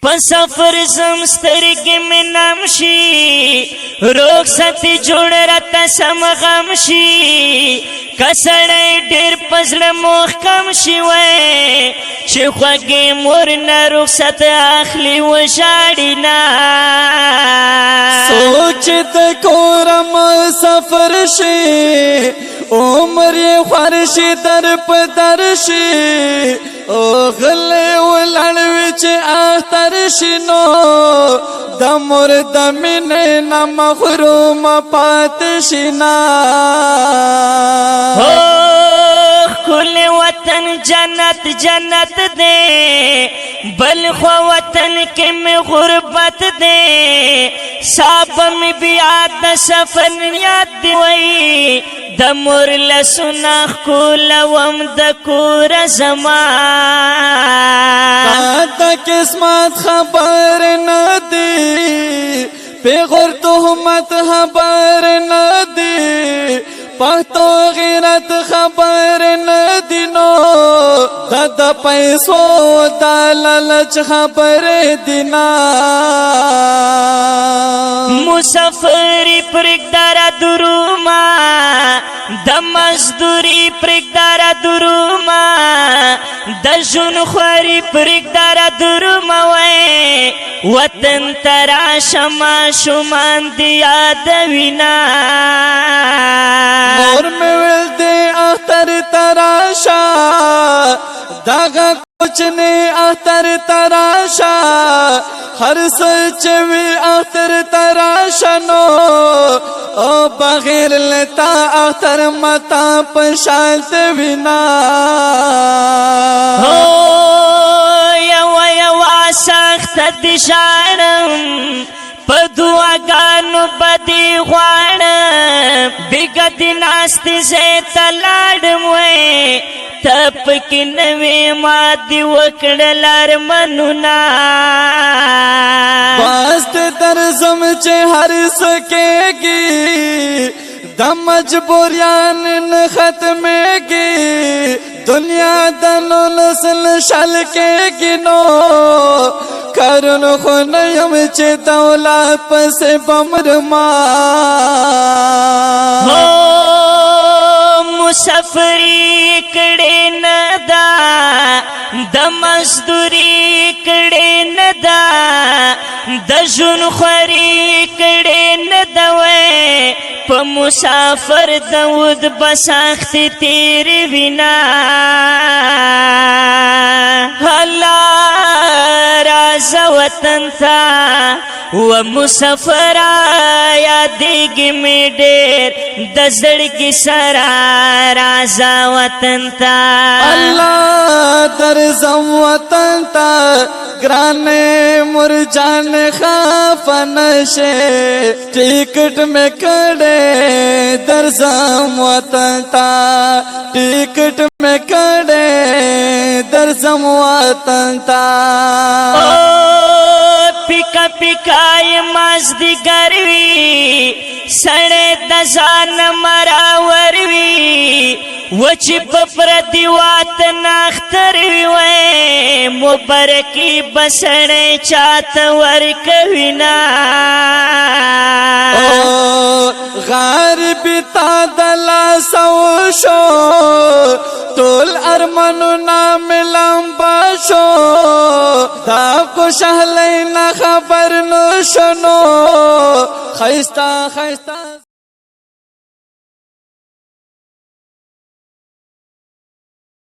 په سفر زم سترګې مې نم شي، رخصت جوړ راته سم غم شي. کسړی ډېر په زړه محکم شي وای، چې خوږې مور نه رخصت اخلي وژاړي نه. سوچ د کورم سفر شي، عمر یې خوار شي، در په در شي، او غلې ولاړ وي چې اختر شي، نو د مور د مینې نه محروم پات شي نه. هو ښکلی وطن جنت جنت دی، بل خو وطن کې مې غربت دی. صاحب مې بیا د سفر یاد دی وای، د مور لسونه ښکلوم د کور زما. د قسمت خبر نه دی، پیغور تهمت خبر نه دی، پښتو غیرت خبر نه دی، نو د پیسو د لالچ خبر دی نه. مسافری پرګدار دروما، د مزدوری پرګدار دروما، د ژون خوري پرګدار دروما وای، وطن تراشما شومان دی یاد وینا. مور مې ویل دې اختر تراشا، دغه کوچنی اختر تراشا، هر څه چې وي اختر تراشا، نو او بغیر لتا اختر متا پشانت وینا. هو یو یو سخت د شارم په دعاګانو بدی غواړم، بیګا د ناستې زه ته لاړم وې، ته پکې نه وې، ما دې وکړل ارمانونه. باست درزم چې هر څه کېږي، د مجبوریان نه ختمېږي، دنیا د نسل شل کېږي، نو کرن خو نه یم چې دولت پسې بمرما. هو مسافری کړي نه دا، د مزدوري کړي نه دا، د ژون خوري کړي نه دا وای، په مسافر داود بسخت تیر وینا. الله راز وطن تا و مسافر یادېږي مې ډېر د زړګي سره، راځه وطن ته. الله درزم وطن ته، ګرانه مور جان خفه نشې، ټیکټ مې کړې درزم وطن ته، ټیکټ مې کړې درزم وطن ته. پیکا پیکا یې مازدیګر وي، سړی د ځان مراور وي، وچ په پردي وطن اختر وي وای، مبارکي بسړی چاته ورکوي نه. غریب تا د لاسه وشو، ټول ارمانونه مې لمبا شو، دا خوشحالۍ نه خبر نو شنو، خیستا خیستا.